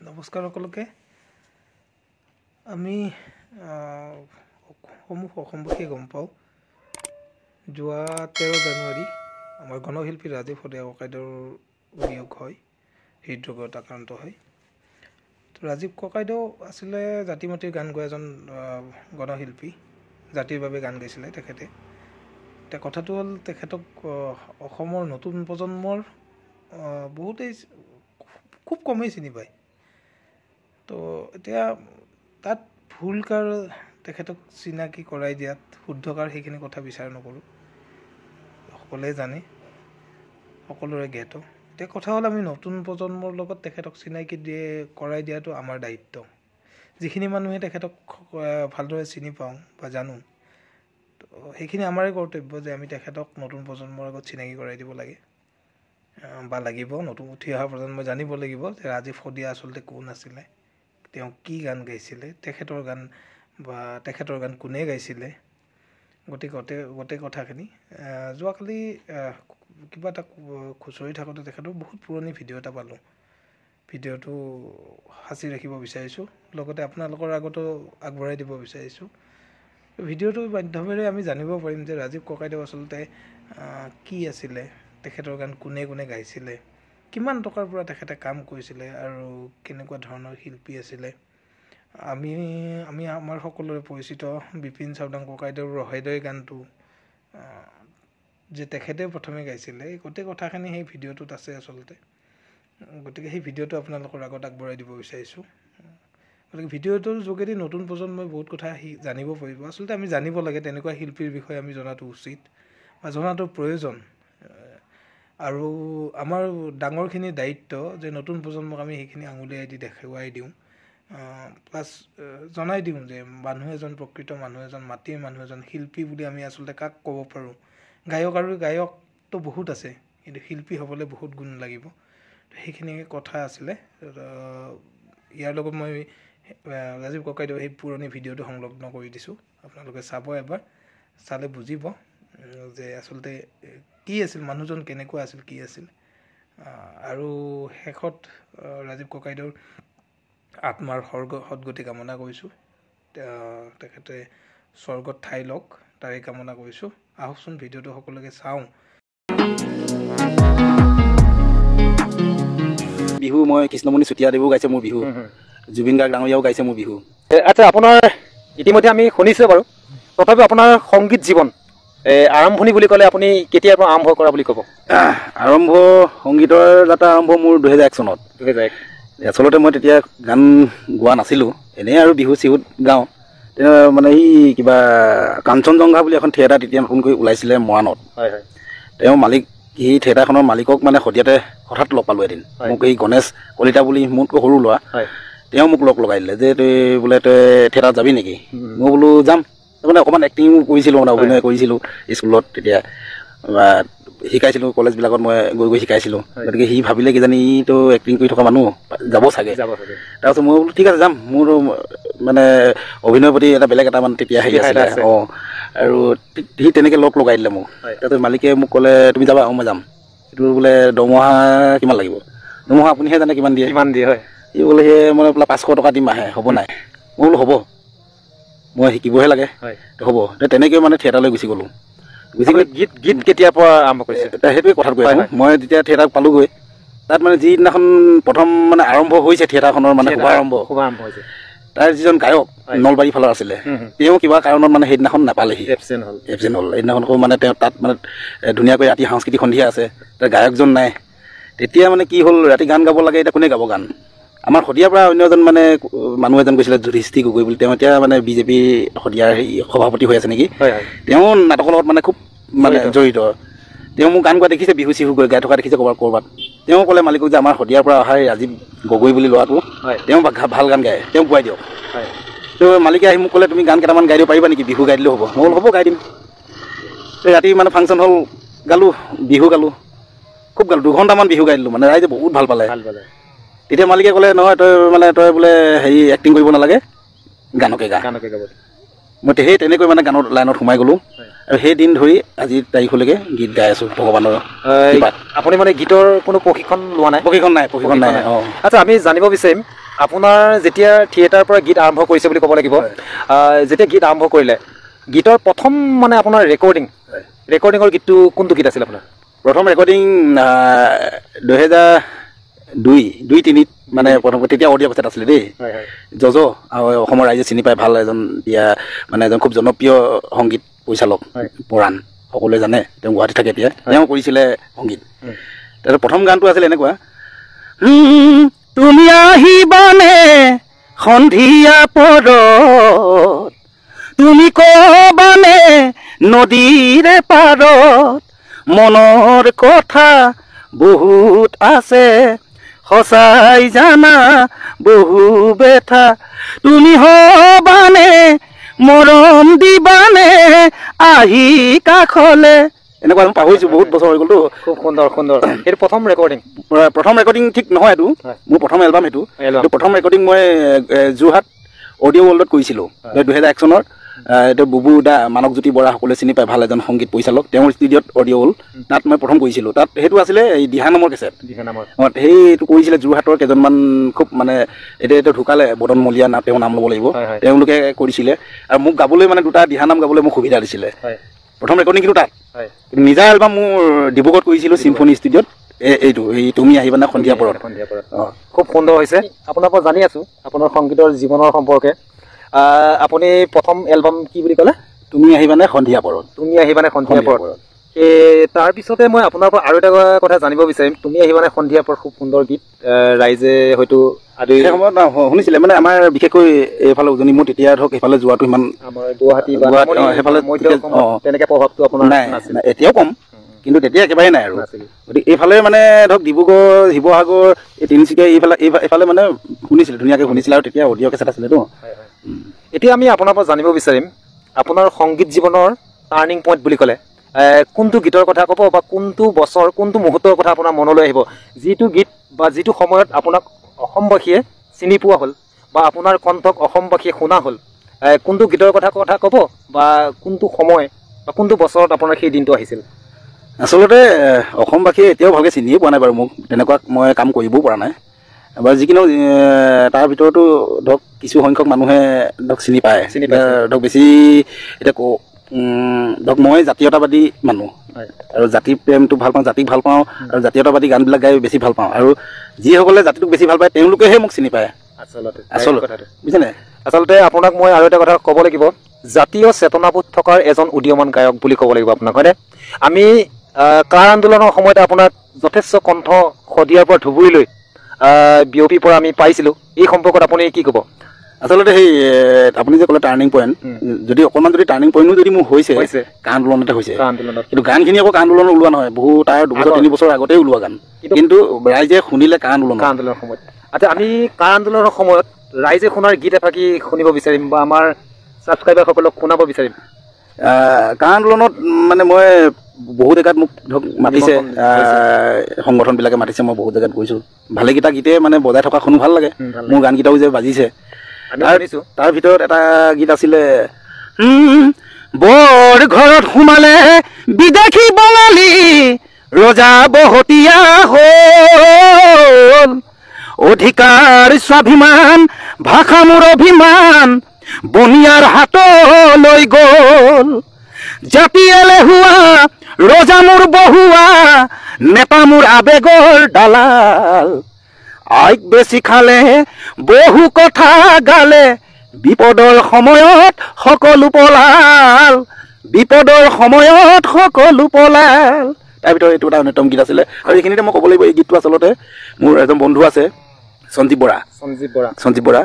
নমস্কাৰ সকলোকে। আমি সমূহ অসমবাসীয়ে গম পাওঁ, যোৱা 13 জানুৱাৰী আমাৰ গণশিল্পী ৰাজীৱ শদিয়া ককাইদেউৰ বিয়োগ হয়, হৃদৰোগত আক্ৰান্ত হয়। তো ৰাজীৱ ককাইদেউ আছিলে জাতি মাটিৰ গান গোৱা এজন গণশিল্পী, জাতিৰ বাবে গান গাইছিলে তেখেতে। এতিয়া কথাটো হ'ল, তেখেতক অসমৰ নতুন প্ৰজন্মৰ বহুতেই খুব কমেই চিনি পায়। তো এতিয়া তাত ভুল কাৰ তেখেতক চিনাকি কৰাই দিয়াত শুদ্ধ কাৰ সেইখিনি কথা বিচাৰ নকৰোঁ, সকলোৱে জানে, সকলোৰে জ্ঞাত। এতিয়া কথা হ'ল, আমি নতুন প্ৰজন্মৰ লগত তেখেতক চিনাকি দিয়ে কৰাই দিয়াটো আমাৰ দায়িত্ব। যিখিনি মানুহে তেখেতক ভালদৰে চিনি পাওঁ বা জানো, তো সেইখিনি আমাৰে কৰ্তব্য যে আমি তেখেতক নতুন প্ৰজন্মৰ আগত চিনাকি কৰাই দিব লাগে বা লাগিব। নতুন উঠি অহা প্ৰজন্মই জানিব লাগিব যে ৰাজীৱ শদিয়া আচলতে কোন আছিলে, তেওঁ কি গান গাইছিলে, তেখেতৰ গান বা তেখেতৰ গান কোনে গাইছিলে। গতিকে গোটেই কথাখিনি যোৱাকালি কিবা এটা খুচৰি থাকোঁতে তেখেতৰ বহুত পুৰণি ভিডিঅ' এটা পালোঁ। ভিডিঅ'টো সাঁচি ৰাখিব বিচাৰিছোঁ, লগতে আপোনালোকৰ আগতো আগবঢ়াই দিব বিচাৰিছোঁ। ভিডিঅ'টোৰ মাধ্যমেৰে আমি জানিব পাৰিম যে ৰাজীৱ ককাইদেউ আচলতে কি আছিলে, তেখেতৰ গান কোনে কোনে গাইছিলে, কিমান টকাৰ পৰা তেখেতে কাম কৰিছিলে আৰু কেনেকুৱা ধৰণৰ শিল্পী আছিলে। আমি আমি আমাৰ সকলোৰে পৰিচিত বিপিন চাওদাং ককাইদেউৰ ৰহেদৈ গানটো যে তেখেতে প্ৰথমে গাইছিলে, এই গোটেই কথাখিনি সেই ভিডিঅ'টোত আছে আচলতে। গতিকে সেই ভিডিঅ'টো আপোনালোকৰ আগত আগবঢ়াই দিব বিচাৰিছোঁ। গতিকে ভিডিঅ'টোৰ যোগেদি নতুন প্ৰজন্মই বহুত কথা জানিব পাৰিব। আচলতে আমি জানিব লাগে, তেনেকুৱা শিল্পীৰ বিষয়ে আমি জনাটো উচিত বা জনাটো প্ৰয়োজন। আৰু আমাৰ ডাঙৰখিনিৰ দায়িত্ব যে নতুন প্ৰজন্মক আমি সেইখিনি আঙুলিয়াই দি দেখুৱাই দিওঁ, প্লাছ জনাই দিওঁ যে মানুহ এজন, প্ৰকৃত মানুহ এজন, মাটিৰ মানুহ এজন শিল্পী বুলি আমি আচলতে কাক ক'ব পাৰোঁ। গায়ক আৰু গায়কতো বহুত আছে, কিন্তু শিল্পী হ'বলৈ বহুত গুণ লাগিব। সেইখিনি কথা আছিলে। ইয়াৰ লগত মই ৰাজীৱ ককাইদেউ সেই পুৰণি ভিডিঅ'টো সংলগ্ন কৰি দিছোঁ, আপোনালোকে চাব, এবাৰ চালে বুজিব যে আচলতে কি আছিল, মানুহজন কেনেকুৱা আছিল, কি আছিল। আৰু শেষত ৰাজীৱ ককাইদেউৰ আত্মাৰ সদগতি কামনা কৰিছোঁ, তেখেতে স্বৰ্গত ঠাই লওক তাৰে কামনা কৰিছোঁ। আহকচোন ভিডিঅ'টো সকলোকে চাওঁ। বিহু মই কৃষ্ণমণি চুতীয়াদেৱো গাইছে মোৰ বিহু, জুবিন গাৰ্গ ডাঙৰীয়াও গাইছে মোৰ বিহু। আচ্ছা, আপোনাৰ ইতিমধ্যে আমি শুনিছোঁ বাৰু, তথাপিও আপোনাৰ সংগীত জীৱন আৰম্ভণি বুলি ক'লে আপুনি কেতিয়াৰ পৰা আৰম্ভ কৰা বুলি ক'ব? আৰম্ভ সংগীতৰ যাত্ৰা আৰম্ভ মোৰ 2001 চনত। 2001। আচলতে মই তেতিয়া গান গোৱা নাছিলোঁ, এনেই আৰু বিহু চিহুত গাওঁ। মানে সি কিবা কাঞ্চনজংঘা বুলি এখন থিয়েটাৰ তেতিয়া নতুনকৈ ওলাইছিলে মৰাণত। হয় হয়। তেওঁ মালিক, সেই থিয়েটাৰখনৰ মালিকক মানে শদিয়াতে হঠাৎ লগ পালোঁ এদিন। মোক এই গণেশ কলিতা বুলি মোতকৈ সৰু ল'ৰা, তেওঁ মোক লগ লগাই দিলে যে তই বোলে তই থিয়েটাৰত যাবি নেকি? মই বোলো যাম। মানে অকণমান এক্টিঙো কৰিছিলোঁ, মানে অভিনয় কৰিছিলোঁ স্কুলত, তেতিয়া শিকাইছিলোঁ, কলেজবিলাকত মই গৈ গৈ শিকাইছিলোঁ। গতিকে সি ভাবিলে কিজানি ইটো এক্টিং কৰি থকা মানুহ যাব চাগে। তাৰপিছত মই বোলো ঠিক আছে যাম। মোৰ মানে অভিনয়ৰ প্ৰতি এটা বেলেগ এটা মানে তেতিয়া হেৰি আছিলে। অঁ, আৰু সি তেনেকৈ লগ লগাই দিলে মোক। তাৰপিছত মালিকে মোক ক'লে তুমি যাবা? অঁ মই যাম। এইটো বোলে দৰমহা কিমান লাগিব? দৰমহা আপুনিহে জানে কিমান দিয়ে। কিমান দিয়ে? হয়। সি বোলে সেয়ে মই বোলে 500 টকা দিম আহে, হ'ব নাই? মই বোলো হ'ব, মই শিকিবহে লাগে, হ'ব। তেনেকৈ মানে থিয়েটাৰলৈ গুচি গ'লোঁ। গুচি গৈ গীত কেতিয়াৰ পৰা আৰম্ভ কৰিছে? সেইটোৱে কথাটো কৈ আছোঁ। মই যেতিয়া থিয়েটাৰ পালোঁগৈ, তাত মানে যিদিনাখন প্ৰথম মানে আৰম্ভ হৈছে থিয়েটাৰখনৰ মানে শুভাৰম্ভ হৈছে, তাৰ যিজন গায়ক নলবাৰী ফালৰ আছিলে, তেওঁ কিবা কাৰণত মানে সেইদিনাখন নাপালেহি, এবচেণ্ট হ'ল। এবচেণ্ট হ'ল সেইদিনাখন। আকৌ মানে তেওঁ তাত মানে ধুনীয়াকৈ ৰাতি সাংস্কৃতিক সন্ধিয়া আছে, তাৰ গায়কজন নাই। তেতিয়া মানে কি হ'ল, ৰাতি গান গাব লাগে, এতিয়া কোনে গাব গান? আমাৰ শদিয়াৰ পৰা অন্য এজন মানে মানুহ এজন গৈছিলে, যুধিষ্ঠিৰ গগৈ বুলি। তেওঁ এতিয়া মানে বিজেপি শদিয়াৰ সভাপতি হৈ আছে নেকি। তেওঁ নাটকৰ লগত মানে খুব মানে জড়িত। তেওঁ মোক গান গোৱা দেখিছে, বিহু চিহু গৈ গাই থকা দেখিছে ক'ৰবাত ক'ৰবাত। তেওঁ ক'লে মালিকক যে আমাৰ শদিয়াৰ পৰা অহা ৰাজীৱ গগৈ বুলি ল'ৰাটো, তেওঁ ভাল গান গায়, তেওঁক গোৱাই দিয়ক। তো মালিকে আহি মোক ক'লে তুমি গান কেইটামান গাই দিব পাৰিবা নেকি? বিহু গাই দিলেও হ'ব। মই বোলো হ'ব, গাই দিম। ৰাতি মানে ফাংচন হ'ল, গালোঁ, বিহু গালোঁ, খুব গালোঁ, 2 ঘণ্টামান বিহু গাই দিলোঁ। মানে ৰাইজে বহুত ভাল পালে। তেতিয়া মালিকে ক'লে নহয়, তই মানে তই বোলে হেৰি এক্টিং কৰিব নালাগে, গানকে গা। গানকে গাব। মই সেই তেনেকৈ মানে গানৰ লাইনত সোমাই গ'লোঁ আৰু সেই দিন ধৰি আজি তাৰিখলৈকে গীত গাই আছোঁ ভগৱানৰ কৃপাত। আপুনি মানে গীতৰ কোনো প্ৰশিক্ষণ লোৱা নাই? প্ৰশিক্ষণ নাই, প্ৰশিক্ষণ নাই। অঁ। আচ্ছা, আমি জানিব বিচাৰিম আপোনাৰ যেতিয়া থিয়েটাৰৰ পৰা গীত আৰম্ভ কৰিছে বুলি ক'ব লাগিব, যেতিয়া গীত আৰম্ভ কৰিলে গীতৰ প্ৰথম মানে আপোনাৰ ৰেকৰ্ডিঙৰ গীতটো কোনটো গীত আছিল আপোনাৰ? প্ৰথম ৰেকৰ্ডিং 2002-03 মানে প্ৰথম, তেতিয়া অডিঅ' কেছেট আছিলে দেই। জজ আৰু অসমৰ ৰাইজে চিনি পায় ভাল এজন, এতিয়া মানে এজন খুব জনপ্ৰিয় সংগীত পৰিচালক পৰাণ, সকলোৱে জানে, তেওঁ গুৱাহাটীত থাকে এতিয়া, তেওঁ কৰিছিলে সংগীত। তাৰপিছত প্ৰথম গানটো আছিলে এনেকুৱা, তুমি আহিবানে সন্ধিয়া পৰত, তুমি কবানে নদীৰে পাৰত, মনৰ কথা বহুত আছে সঁচাই জানা বহু বেথা, তুমি হবানে মৰম দিবানে আহি কাষলে। এনেকুৱা মই পাহৰিছোঁ, বহুত বছৰ হৈ গ'লতো। খুব সুন্দৰ সুন্দৰ। এইটো প্ৰথম ৰেকৰ্ডিং? প্ৰথম ৰেকৰ্ডিং ঠিক নহয়, এইটো মোৰ প্ৰথম এলবাম। সেইটো প্ৰথম ৰেকৰ্ডিং মই যোৰহাট অডিঅ' ৱৰ্ল্ডত কৰিছিলোঁ 2001 চনৰ। এইটো বুবু দা, মানকজ্যোতি বৰা সকলোৱে চিনি পায়, ভাল এজন সংগীত পৰিচালক, তেওঁৰ ষ্টুডিঅ'ত অডিঅ' ৱৰ্ল্ড, তাত মই প্ৰথম কৰিছিলোঁ। তাত সেইটো আছিলে এই দিহা নামৰ কেছেট। অঁ, সেইটো কৰিছিলে যোৰহাটৰ কেইজনমান খুব মানে এতিয়া ঢুকালে, বদন মলীয়া না, তেওঁৰ নাম ল'ব লাগিব, তেওঁলোকে কৰিছিলে। আৰু মোক গাবলৈ মানে দুটা দিহা নাম গাবলৈ মোক সুবিধা দিছিলে। প্ৰথম ৰেকৰ্ডিং কিন্তু তাত। নিজা এলবাম মোৰ ডিব্ৰুগড়ত কৰিছিলোঁ চিম্ফনী ষ্টুডিঅ'ত, এইটো এই তুমি আহিবানে সন্ধিয়া পৰত। খুব সুন্দৰ হৈছে। আপোনাৰ পৰা জানি আছোঁ আপোনাৰ সংগীতৰ জীৱনৰ সম্পৰ্কে। আপুনি প্ৰথম এলবাম কি বুলি ক'লে? তুমি আহিবানে সন্ধিয়া পৰত। তুমি আহিবানে সন্ধিয়া পৰত। তাৰপিছতে মই আপোনাৰ পৰা আৰু এটা কথা জানিব বিচাৰিম, তুমি আহিবানে সন্ধিয়া পৰত খুব সুন্দৰ গীত, ৰাইজে হয়তো আদি সময়ত শুনিছিলে। মানে আমাৰ বিশেষকৈ এইফালে উজনি, মোৰ তেতিয়া ধৰক সেইফালে যোৱাটো ইমান আমাৰ গুৱাহাটী সেইফালে তেনেকৈ প্ৰভাৱটো আপোনাৰ নাই, এতিয়াও কম, কিন্তু তেতিয়া একেবাৰে নাই আৰু। গতিকে এইফালে মানে ধৰক ডিব্ৰুগড়, শিৱসাগৰ, এই তিনিচুকীয়া এইফালে এইফালে মানে শুনিছিলে, ধুনীয়াকৈ শুনিছিলে। আৰু তেতিয়া অডিঅ' কেছেট আছিলেতো। এতিয়া আমি আপোনাৰ পৰা জানিব বিচাৰিম আপোনাৰ সংগীত জীৱনৰ টাৰ্ণিং পইণ্ট বুলি ক'লে কোনটো গীতৰ কথা ক'ব, বা কোনটো বছৰ কোনটো মুহূৰ্তৰ কথা আপোনাৰ মনলৈ আহিব, যিটো গীত বা যিটো সময়ত আপোনাক অসমবাসীয়ে চিনি পোৱা হ'ল বা আপোনাৰ কণ্ঠক অসমবাসীয়ে শুনা হ'ল, কোনটো গীতৰ কথা ক'ব বা কোনটো সময় বা কোনটো বছৰত আপোনাৰ সেই দিনটো আহিছিল? আচলতে অসমবাসীয়ে এতিয়াও ভালকৈ চিনিয়ে পোৱা নাই বাৰু মোক, তেনেকুৱা মই কাম কৰিবও পৰা নাই বাৰু। যিকোনো তাৰ ভিতৰতো ধৰক কিছু সংখ্যক মানুহে ধৰক চিনি পায়, ধৰক বেছি এতিয়া ধৰক মই জাতীয়তাবাদী মানুহ আৰু জাতি প্ৰেমটো ভাল পাওঁ, জাতিক ভাল পাওঁ আৰু জাতীয়তাবাদী গানবিলাক গাই বেছি ভাল পাওঁ। আৰু যিসকলে জাতিটোক বেছি ভাল পায় তেওঁলোকেহে মোক চিনি পায় আচলতে। আচলতে বুজিছেনে? আচলতে আপোনাক মই আৰু এটা কথা ক'ব লাগিব, জাতীয় চেতনাবোধ থকাৰ এজন উদীয়মান গায়ক বুলি ক'ব লাগিব আপোনাক, হয়নে? আমি কা আন্দোলনৰ সময়ত আপোনাক যথেষ্ট কণ্ঠ শদিয়াৰ পৰা ধুবুৰীলৈ বিয়পি পৰা আমি পাইছিলোঁ, এই সম্পৰ্কত আপুনি কি ক'ব? আচলতে সেই আপুনি যে ক'লে টাৰ্ণিং পইণ্ট, যদি অকণমান যদি টাৰ্ণিং পইণ্টো যদি মোৰ হৈছে কা আন্দোলনতে হৈছে, কিন্তু গানখিনি আকৌ কা আন্দোলনত ওলোৱা নহয়, বহু তাৰ 2 3 বছৰ আগতেই ওলোৱা গান, কিন্তু ৰাইজে শুনিলে কা আন্দোলন, কা আন্দোলনৰ সময়ত। আচ্ছা, আমি কা আন্দোলনৰ সময়ত ৰাইজে শুনাৰ গীত এফাকি শুনিব বিচাৰিম বা আমাৰ ছাবস্ক্ৰাইবাৰসকলক শুনাব বিচাৰিম। কা আন্দোলনত মানে মই বহু জেগাত মোক ধৰক মাতিছে, সংগঠনবিলাকে মাতিছে, মই বহুত জেগাত গৈছোঁ, ভালেকেইটা গীতে মানে বজাই থকা শুনো ভাল লাগে, মোৰ গানকেইটাও যে বাজিছে। তাৰ ভিতৰত এটা গীত আছিলে, বৰ ঘৰত সোমালে বিদেশী বঙালী, ৰজা বহতীয়া হ'ল, অধিকাৰ স্বাভিমান ভাষা মোৰ অভিমান, বনিয়াৰ হাতলৈ গ'ল, জাতি এলেহুৱা ৰজা মোৰ বহুৱা, নেতা মোৰ আবেগৰ দালাল, আইক বেছি খালে বহু কথা গালে, বিপদৰ সময়ত সকলো পলাল, বিপদৰ সময়ত সকলো পলাল। তাৰ ভিতৰত এইটো এটা অন্যতম গীত আছিলে। আৰু এইখিনিতে মই ক'ব লাগিব, এই গীতটো আচলতে মোৰ এজন বন্ধু আছে সঞ্জীৱ বৰা, সঞ্জীৱ বৰা,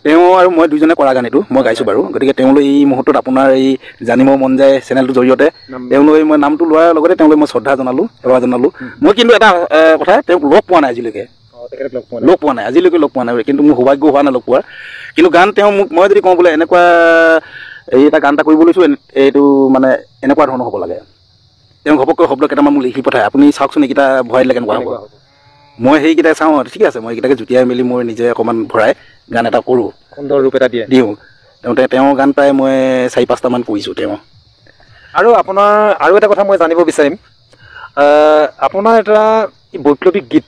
তেওঁ আৰু মই দুইজনে কৰা গান এইটো মই গাইছোঁ বাৰু। গতিকে তেওঁলৈ এই মুহূৰ্তত আপোনাৰ এই জানিব মন যায় চেনেলটোৰ জৰিয়তে তেওঁলৈ মই নামটো লোৱাৰ লগতে তেওঁলৈ মই শ্ৰদ্ধা জনালোঁ, সেৱা জনালোঁ। মই কিন্তু এটা কথা, তেওঁক লগ পোৱা নাই আজিলৈকে, লগ পোৱা নাই আজিলৈকে, লগ পোৱা নাই, কিন্তু মোৰ সৌভাগ্য হোৱা নাই লগ পোৱাৰ। কিন্তু গান তেওঁ মোক, মই যদি কওঁ বোলে এনেকুৱা এই এটা গান এটা কৰিব লৈছোঁ, এইটো মানে এনেকুৱা ধৰণৰ হ'ব লাগে, তেওঁ ঘপককৈ শব্দ কেইটামান মোক লিখি পঠায়, আপুনি চাওকচোন এইকেইটা ভৰাই দিলে কেনেকুৱা হ'ব। মই সেইকেইটা চাওঁ, ঠিক আছে, মই এইকেইটাকে জুতিয়াই মেলি মই নিজে অকণমান ভৰাই গান এটা কৰোঁ, সুন্দৰ ৰূপ এটা দিওঁ। তেওঁৰ গান প্ৰায় মই 4 5টামান কৰিছোঁ তেওঁ। আৰু আপোনাৰ আৰু এটা কথা মই জানিব বিচাৰিম, আপোনাৰ এটা বৈপ্লৱিক গীত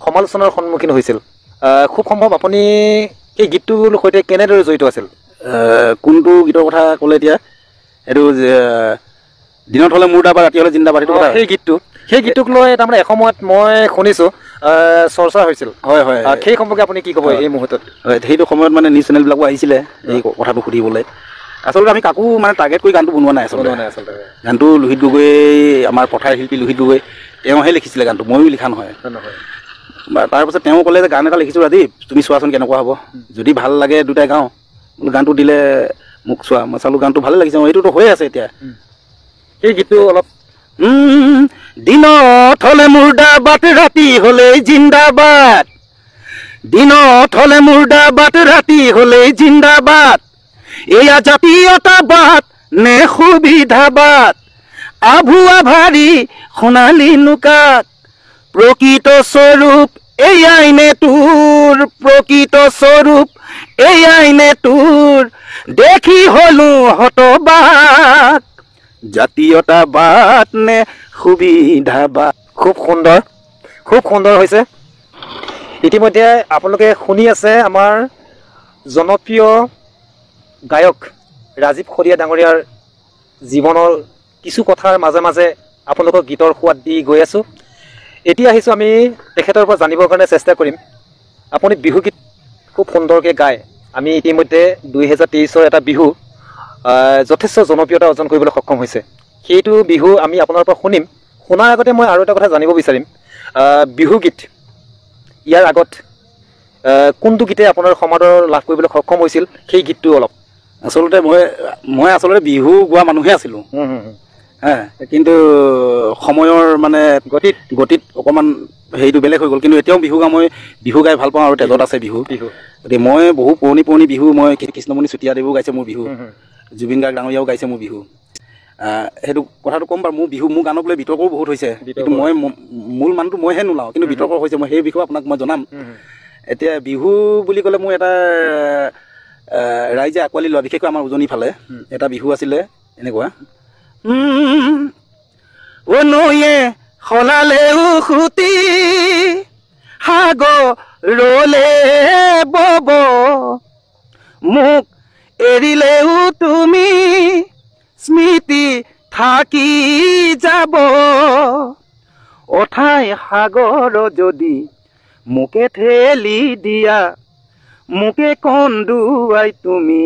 সমালোচনাৰ সন্মুখীন হৈছিল, খুব সম্ভৱ আপুনি সেই গীতটোৰ সৈতে কেনেদৰে জড়িত আছিল? কোনটো গীতৰ কথা ক'লে এতিয়া? এইটো দিনত হ'লে মুৰ্দাবাদ, ৰাতি হ'লে জিন্দাবাদ, সেইটো কথা। সেই গীতটোক লৈ তাৰমানে এসময়ত মই শুনিছোঁ চৰ্চা হৈছিল। হয় হয়, সেই সম্পৰ্কে আপুনি কি ক'ব এই মুহূৰ্তত? হয়, সেইটো সময়ত মানে নিউজ চেনেলবিলাকো আহিছিলে এই কথাটো সুধিবলৈ। আচলতে আমি কাকো মানে টাৰ্গেট কৰি গানটো বনোৱা নাই আচলতে। গানটো লোহিত গগৈ, আমাৰ পথাৰ শিল্পী লোহিত গগৈ, তেওঁহে লিখিছিলে গানটো, ময়ো লিখা নহয়। তাৰপিছত তেওঁ ক'লে যে গান এটা লিখিছোঁ ৰাজীৱ, তুমি চোৱাচোন কেনেকুৱা হ'ব, যদি ভাল লাগে দুটাই গাওঁ। বোলো গানটো দিলে মোক চোৱা, মই চালোঁ গানটো ভালে লাগিছে, এইটোতো হৈয়ে আছে এতিয়া। সেই গীতটো অলপ। দিনত হ'লে মুৰ্দাবাদ, ৰাতি হ'লে জিন্দাবাদ, দিনত হ'লে মুৰ্দাবাদ, ৰাতি হ'লে জিন্দাবাদ, এয়া জাতীয়তাবাদ নে সুবিধাবাদ, আভুৱা ভাৰী সোণালী নোকাত, প্ৰকৃত স্বৰূপ এয়াই নে তোৰ, প্ৰকৃত স্বৰূপ এয়াই নে তোৰ, দেখি হলো হতবাক, জাতীয়তাবাদ নে সুবিধাবাদ। খুব সুন্দৰ, খুব সুন্দৰ হৈছে। ইতিমধ্যে আপোনালোকে শুনি আছে আমাৰ জনপ্ৰিয় গায়ক ৰাজীৱ শদিয়া ডাঙৰীয়াৰ জীৱনৰ কিছু কথাৰ মাজে মাজে আপোনালোকক গীতৰ সোৱাদ দি গৈ আছোঁ। এতিয়া আহিছোঁ আমি তেখেতৰ পৰা জানিবৰ কাৰণে চেষ্টা কৰিম, আপুনি বিহুগীত খুব সুন্দৰকৈ গায়। আমি ইতিমধ্যে 2023ৰ এটা বিহু যথেষ্ট জনপ্ৰিয়তা অৰ্জন কৰিবলৈ সক্ষম হৈছে, সেইটো বিহু আমি আপোনাৰ পৰা শুনিম। শুনাৰ আগতে মই আৰু এটা কথা জানিব বিচাৰিম, বিহুগীত ইয়াৰ আগত কোনটো গীতে আপোনাৰ সমাদৰ লাভ কৰিবলৈ সক্ষম হৈছিল, সেই গীতটো অলপ। আচলতে মই আচলতে বিহু গোৱা মানুহে আছিলোঁ, কিন্তু সময়ৰ মানে গতিত অকণমান হেৰিটো বেলেগ হৈ গ'ল। কিন্তু এতিয়াও বিহু গাওঁ, মই বিহু গাই ভাল পাওঁ আৰু তেজত আছে বিহু। গতিকে মই বহু পুৰণি পুৰণি বিহু, মই কৃষ্ণমণি চুতীয়াদেৱেও গাইছে মোৰ বিহু, জুবিন গাৰ্গ ডাঙৰীয়াও গাইছে মোৰ বিহু। সেইটো কথাটো ক'ম বাৰু, মোৰ বিহু, মোৰ গানক লৈ বিতৰ্কও বহুত হৈছে, কিন্তু মই মূল মানুহটো মইহে নোলাওঁ, কিন্তু বিতৰ্ক হৈছে, মই সেই বিষয়ে আপোনাক মই জনাম। এতিয়া বিহু বুলি ক'লে মোৰ এটা ৰাইজে আঁকোৱালি লোৱা, বিশেষকৈ আমাৰ উজনি ফালে এটা বিহু আছিলে এনেকুৱা, অ নৈয়ে সলালেও সুতি সাগৰলে বব, মোক এৰিলেও তুমি স্মৃতি থাকি যাব, অঠাই সাগৰ যদি মোকে ঠেলি দিয়া, মোকে কন্দুৱাই তুমি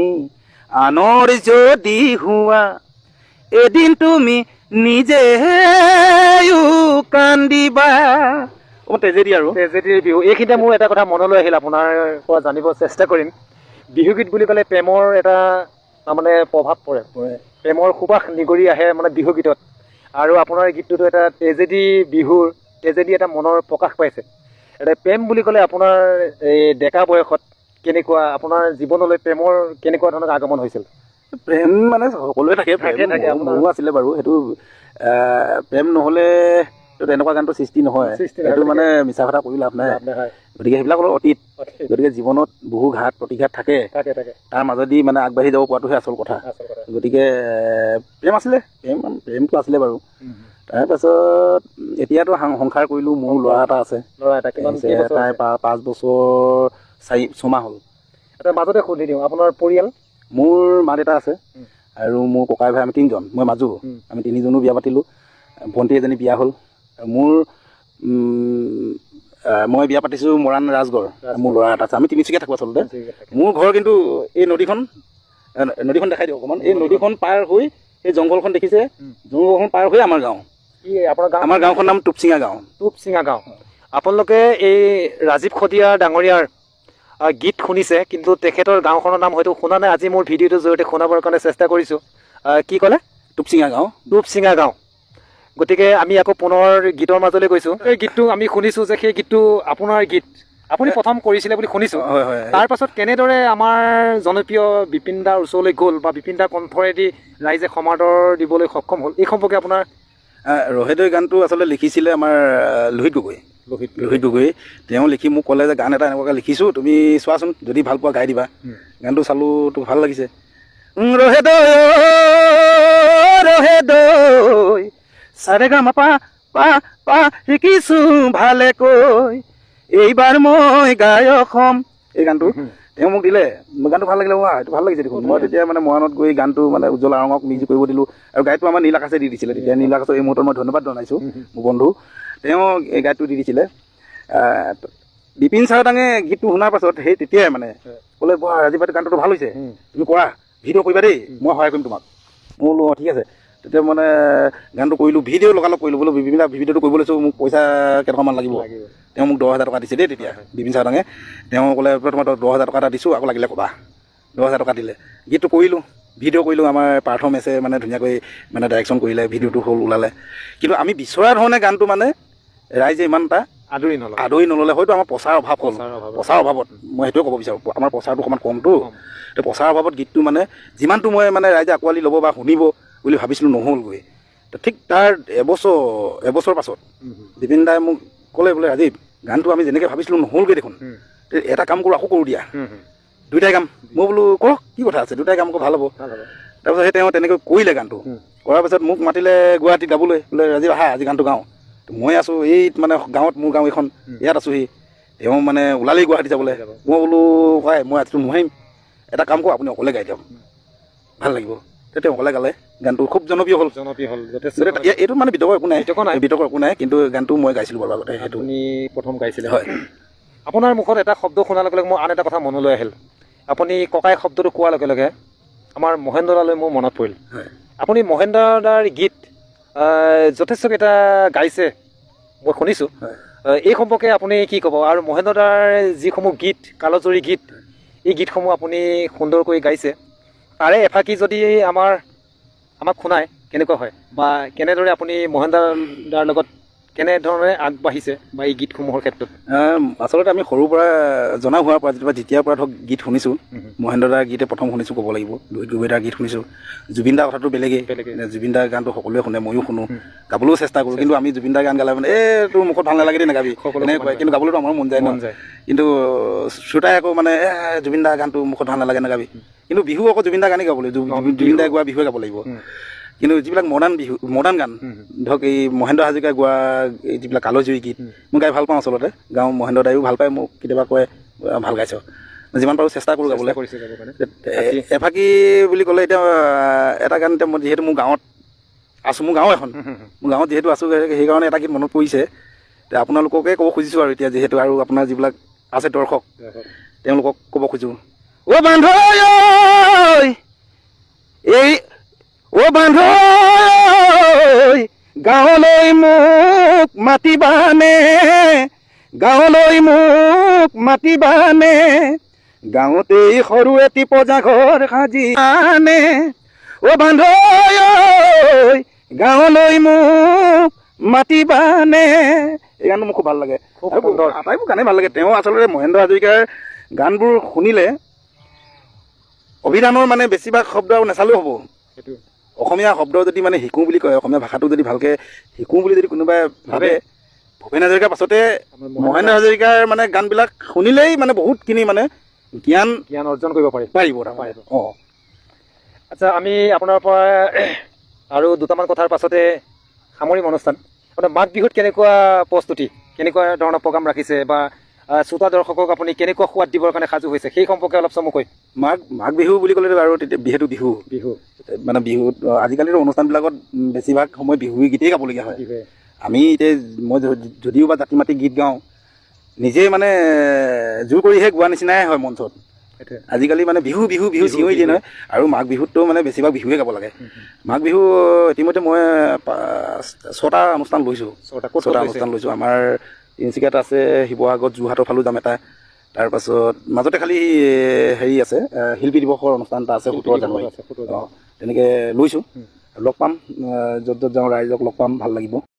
আনৰ যদি হোৱা, এদিন তুমি নিজেও কান্দিবা। ট্ৰেজেডি আৰু ট্ৰেজেডিৰ বিহু। এইখিনিতে মোৰ এটা কথা মনলৈ আহিল, আপোনাৰ পৰা জানিব চেষ্টা কৰিম। বিহুগীত বুলি ক'লে প্ৰেমৰ এটা তাৰমানে প্ৰভাৱ পৰে, প্ৰেমৰ সুবাস নিগৰি আহে মানে বিহুগীতত। আৰু আপোনাৰ গীতটোতো এটা ট্ৰেজেডি, বিহুৰ ট্ৰেজেডি এটা মনৰ প্ৰকাশ পাইছে। এতিয়া প্ৰেম বুলি ক'লে আপোনাৰ এই ডেকা বয়সত কেনেকুৱা, আপোনাৰ জীৱনলৈ প্ৰেমৰ কেনেকুৱা ধৰণৰ আগমন হৈছিল? প্ৰেম মানে সকলোৱে থাকে, মোৰো আছিলে বাৰু। সেইটো প্ৰেম নহ'লে তেনেকুৱা গানটো সৃষ্টি নহয়, সেইটো মানে মিছা কথা কৈ লাভ নাই। গতিকে সেইবিলাক অলপ অতীত। গতিকে জীৱনত বহু ঘাত প্ৰতিঘাত থাকে, তাৰ মাজেদি মানে আগবাঢ়ি যাব পৰাটোহে আচল কথা। গতিকে প্ৰেম আছিলে, প্ৰেমটো আছিলে বাৰু। তাৰপাছত এতিয়াতো সংসাৰ কৰিলোঁ, মোৰ ল'ৰা এটা আছে, তাই 5 বছৰ 4-6 মাহ হ'ল। মাজতে সুধি দিওঁ, আপোনাৰ পৰিয়াল? মোৰ মা দেউতা আছে আৰু মোৰ ককাই ভাই, আমি 3জন, মই মাজু, আমি 3জনো বিয়া পাতিলোঁ। ভণ্টি এজনী বিয়া হ'ল। মোৰ মই বিয়া পাতিছোঁ মৰাণ ৰাজগড়, মোৰ ল'ৰা এটা আছে। আমি তিনিচুকীয়া থাকোঁ আচলতে। মোৰ ঘৰ কিন্তু এই নদীখন দেখাই দিওঁ অকণমান। এই নদীখন পাৰ হৈ এই জংঘলখন দেখিছে, জংঘলখন পাৰ হৈ আমাৰ গাঁও। আমাৰ গাঁওখনৰ নাম টুপচিঙা গাঁও। টুপচিঙা গাঁও। আপোনালোকে এই ৰাজীৱ শদিয়া ডাঙৰীয়াৰ গীত শুনিছে, কিন্তু তেখেতৰ গাঁওখনৰ নাম হয়তো শুনা নাই। আজি মোৰ ভিডিঅ'টোৰ জৰিয়তে শুনাবৰ কাৰণে চেষ্টা কৰিছোঁ। কি ক'লে? টুপচিঙা গাঁও। টুপচিঙা গাঁও। গতিকে আমি আকৌ পুনৰ গীতৰ মাজলৈ গৈছোঁ। এই গীতটো আমি শুনিছোঁ যে সেই গীতটো আপোনাৰ গীত, আপুনি প্ৰথম কৰিছিলে বুলি শুনিছোঁ। হয় হয়। তাৰপাছত কেনেদৰে আমাৰ জনপ্ৰিয় বিপিন দাৰ ওচৰলৈ গ'ল বা বিপিন দাৰ কণ্ঠৰেদি ৰাইজে সমাদৰ দিবলৈ সক্ষম হ'ল, এই সম্পৰ্কে আপোনাৰ? ৰহেদৈ গানটো আচলতে লিখিছিলে আমাৰ লোহিত গগৈ। লোহিত গগৈ তেওঁ লিখি মোক ক'লে যে গান এটা এনেকুৱাকৈ লিখিছোঁ, তুমি চোৱাচোন, যদি ভাল পোৱা গাই দিবা। গানটো চালোঁ, তো ভাল লাগিছে। ৰহেদৈ ৰহেদৈ সাৰে গা মা পা পা পা শিকিছোঁ ভালেকৈ, এইবাৰ মই গায়ক হ'ম, এই গানটো তেওঁ মোক দিলে। মোৰ গানটো ভাল লাগিলে, ৱা এইটো ভাল লাগিছে দেখোন। মই তেতিয়া মানে মৰাণত গৈ গানটো মানে উজ্জ্বল আৰঙক মিউজিক কৰিব দিলোঁ আৰু গায়কটো আমাৰ নীল আকাশে দি দিছিলে তেতিয়া। নীল আকাশক এই মুহূৰ্তত মই ধন্যবাদ জনাইছোঁ, মোৰ বন্ধু, তেওঁ এই গায়কটো দি দিছিলে। বিপিন চাওদাঙে গীতটো শুনাৰ পাছত সেই তেতিয়াই মানে ক'লে, বোৱা ৰাজীৱ গানটোতো ভাল হৈছে, তুমি কৰা, ভিডিঅ' কৰিবা দেই, মই সহায় কৰিম তোমাক। মই বোলো অঁ ঠিক আছে। তেতিয়া মানে গানটো কৰিলোঁ, ভিডিঅ' লগালগ কৰিলোঁ। বোলো বিভিন্ন ভিডিঅ'টো কৰিব লৈছোঁ, মোক পইচা কেইটকামান লাগিব। তেওঁ মোক 10,000 টকা দিছে দেই তেতিয়া বিপিন চাওদাঙে। তেওঁ ক'লে তোমাক 10,000 টকা এটা দিছোঁ, আকৌ লাগিলে ক'বা। 10,000 টকা দিলে, গীতটো কৰিলোঁ, ভিডিঅ' কৰিলোঁ। আমাৰ পাৰ্থ মেছে মানে ধুনীয়াকৈ মানে ডাইৰেকশ্যন কৰিলে, ভিডিঅ'টো হ'ল, ওলালে। কিন্তু আমি বিচৰা ধৰণে গানটো মানে ৰাইজে ইমান এটা আদৰি নল'লে। হয়তো আমাৰ প্ৰচাৰ অভাৱ হ'ল, প্ৰচাৰ অভাৱত মই সেইটোৱে ক'ব বিচাৰোঁ, আমাৰ প্ৰচাৰটো অকণমান কমটো। প্ৰচাৰ অভাৱত গীতটো মানে যিমানটো মই মানে ৰাইজে আঁকোৱালি ল'ব বা শুনিব বুলি ভাবিছিলোঁ নহ'লগৈ। ঠিক তাৰ এবছৰ পাছত বিপিন দাই মোক ক'লে, বোলে ৰাজীৱ গানটো আমি যেনেকৈ ভাবিছিলোঁ নহ'লগৈ দেখোন, এটা কাম কৰোঁ, আকৌ কৰোঁ দিয়া, দুইটাই গাম। মই বোলো কৰক, কি কথা আছে, দুটাই কাম ভাল হ'ব। তাৰপিছত সেই তেওঁ তেনেকৈ কৰিলে গানটো। কৰাৰ পাছত মোক মাতিলে গুৱাহাটীত গাবলৈ, বোলে ৰাজীৱ আহা আজি গানটো গাওঁ। মই আছোঁ এই মানে গাঁৱত, মোৰ গাঁও এইখন, ইয়াত আছোঁহি। তেওঁ মানে ওলালেই গুৱাহাটী যাবলৈ। মই বোলো হয় মই আজিতো নোৱাৰিম, এটা কাম কৰোঁ আপুনি অকলে গাই দিয়ক, ভাল লাগিব। তেওঁ অকলে গালে, গানটো খুব জনপ্ৰিয় হ'ল। এইটো মানে বিতৰ্ক একো নাই, বিতৰ্ক একো নাই, কিন্তু গানটো মই গাইছিলোঁ বাৰু আগতে। সেইটো আপুনি প্ৰথম গাইছিলে? হয়। আপোনাৰ মুখত এটা শব্দ শুনাৰ লগে লগে মোৰ আন এটা কথা মনলৈ আহিল। আপুনি ককাই শব্দটো কোৱাৰ লগে লগে আমাৰ মহেন্দ্ৰ দালৈ মোৰ মনত পৰিল। আপুনি মহেন্দ্ৰ দাৰ গীত যথেষ্টকেইটা গাইছে, মই শুনিছোঁ। এই সম্পৰ্কে আপুনি কি ক'ব? আৰু মহেন্দ্ৰ দাৰ যিসমূহ গীত, কালজৰী গীত, এই গীতসমূহ আপুনি সুন্দৰকৈ গাইছে, তাৰে এফাকি যদি আমাক শুনায় কেনেকুৱা হয়, বা কেনেদৰে আপুনি মহেন্দ্ৰ দাৰ লগত কেনেধৰণে আগবাঢ়িছে বা এই গীতসমূহৰ ক্ষেত্ৰত? আচলতে আমি সৰুৰ পৰা জনা হোৱাৰ পৰা, যেতিয়াৰ পৰা ধৰক গীত শুনিছোঁ, মহেন্দ্ৰ দাৰ গীতে প্ৰথম শুনিছোঁ ক'ব লাগিব, লোহিত গগৈ দাৰ গীত শুনিছোঁ। জুবিন দাৰ কথাটো বেলেগেই, জুবিন দাৰ গানটো সকলোৱে শুনে, ময়ো শুনো, গাবলৈও চেষ্টা কৰোঁ। কিন্তু আমি জুবিন দাৰ গান গালে মানে এই তোৰ মুখত ভাল নালাগে দেই নাগাবি এনেকৈ কয়, কিন্তু গাবলৈতো আমাৰো মন যায় ন। কিন্তু শ্ৰোতাই আকৌ মানে এ জুবিন দাৰ গানটো মুখত ভাল নালাগে নাগাবি, কিন্তু বিহু আকৌ জুবিন দাৰ গানেই গাব লাগিব, জুবিন দাই গোৱা বিহুৱে গাব লাগিব। কিন্তু যিবিলাক মডাৰ্ণ বিহু, মডাৰ্ণ গান ধৰক এই মহেন্দ্ৰ হাজৰিকাই গোৱা এই যিবিলাক কালজয়ী গীত মই গাই ভাল পাওঁ আচলতে। গাওঁ, মহেন্দ্ৰ দায়ো ভাল পায় মোক, কেতিয়াবা কয় ভাল গাইছ। যিমান পাৰোঁ চেষ্টা কৰোঁ গাবলৈ। এফাকি বুলি ক'লে এতিয়া এটা গান, এতিয়া মই যিহেতু মোৰ গাঁৱত আছোঁ, মোৰ গাঁও এখন, মোৰ গাঁৱত যিহেতু আছোঁ, সেইকাৰণে এটা গীত মনত পৰিছে। এতিয়া আপোনালোককে ক'ব খুজিছোঁ আৰু এতিয়া যিহেতু আৰু আপোনাৰ যিবিলাক আছে দৰ্শক, তেওঁলোকক ক'ব খোজোঁ, অ' বান্ধৈ এই অ' বান্ধৈ গাঁৱলৈ মোক মাতিবানে, গাঁৱলৈ মোক মাতিবানে, গাঁৱতেই সৰু এটি পজা ঘৰ সাজি আনে, অ' বান্ধৈ গাঁৱলৈ মোক মাতিবানে। এই গানটো মোক খুব ভাল লাগে, আটাইবোৰ গানেই ভাল লাগে। তেওঁ আচলতে মহেন্দ্ৰ হাজৰিকাৰ গানবোৰ শুনিলে অভিধানৰ মানে বেছিভাগ শব্দ আৰু নেচালেও হ'ব। অসমীয়া শব্দ যদি মানে শিকোঁ বুলি কয়, অসমীয়া ভাষাটো যদি ভালকৈ শিকোঁ বুলি যদি কোনোবাই ভাবে, ভূপেন হাজৰিকাৰ পাছতে মহেন্দ্ৰ হাজৰিকাৰ মানে গানবিলাক শুনিলেই মানে বহুতখিনি মানে জ্ঞান জ্ঞান অৰ্জন কৰিব পাৰিব। অঁ আচ্ছা, আমি আপোনাৰ পৰা আৰু দুটামান কথাৰ পাছতে সামৰিম অনুষ্ঠান। আপোনাৰ মাঘ বিহুত কেনেকুৱা প্ৰস্তুতি, কেনেকুৱা ধৰণৰ প্ৰগ্ৰাম ৰাখিছে বা শ্ৰোতা দৰ্শকক আপুনি কেনেকুৱা সোৱাদ দিবৰ কাৰণে সাজু হৈছে, সেই সম্পৰ্কে অলপ চমুকৈ। মাঘ বিহু বুলি ক'লে বাৰু তেতিয়া বিহুটো বিহু বিহু মানে বিহুত আজিকালিতো অনুষ্ঠানবিলাকত বেছিভাগ সময় বিহু গীতেই গাবলগীয়া হয়। আমি এতিয়া মই যদিও বা জাতি মাতি গীত গাওঁ, নিজে মানে জোৰ কৰিহে গোৱা নিচিনাই হয় মঞ্চত। আজিকালি মানে বিহু বিহু বিহু চিঞৰি দিয়ে নহয়। আৰু মাঘ বিহুততো মানে বেছিভাগ বিহুৱে গাব লাগে। মাঘ বিহু ইতিমধ্যে মই 6টা অনুষ্ঠান লৈছোঁ, 6টা অনুষ্ঠান লৈছোঁ। আমাৰ তিনিচুকীয়াত আছে, শিৱসাগৰত, যোৰহাটৰ ফালেও যাম এটা, তাৰপাছত মাজতে খালি হেৰি আছে, শিল্পী দিৱসৰ অনুষ্ঠান এটা আছে 17 জানুৱাৰী, তেনেকৈ লৈছোঁ। লগ পাম, য'ত য'ত যাওঁ ৰাইজক লগ পাম, ভাল লাগিব।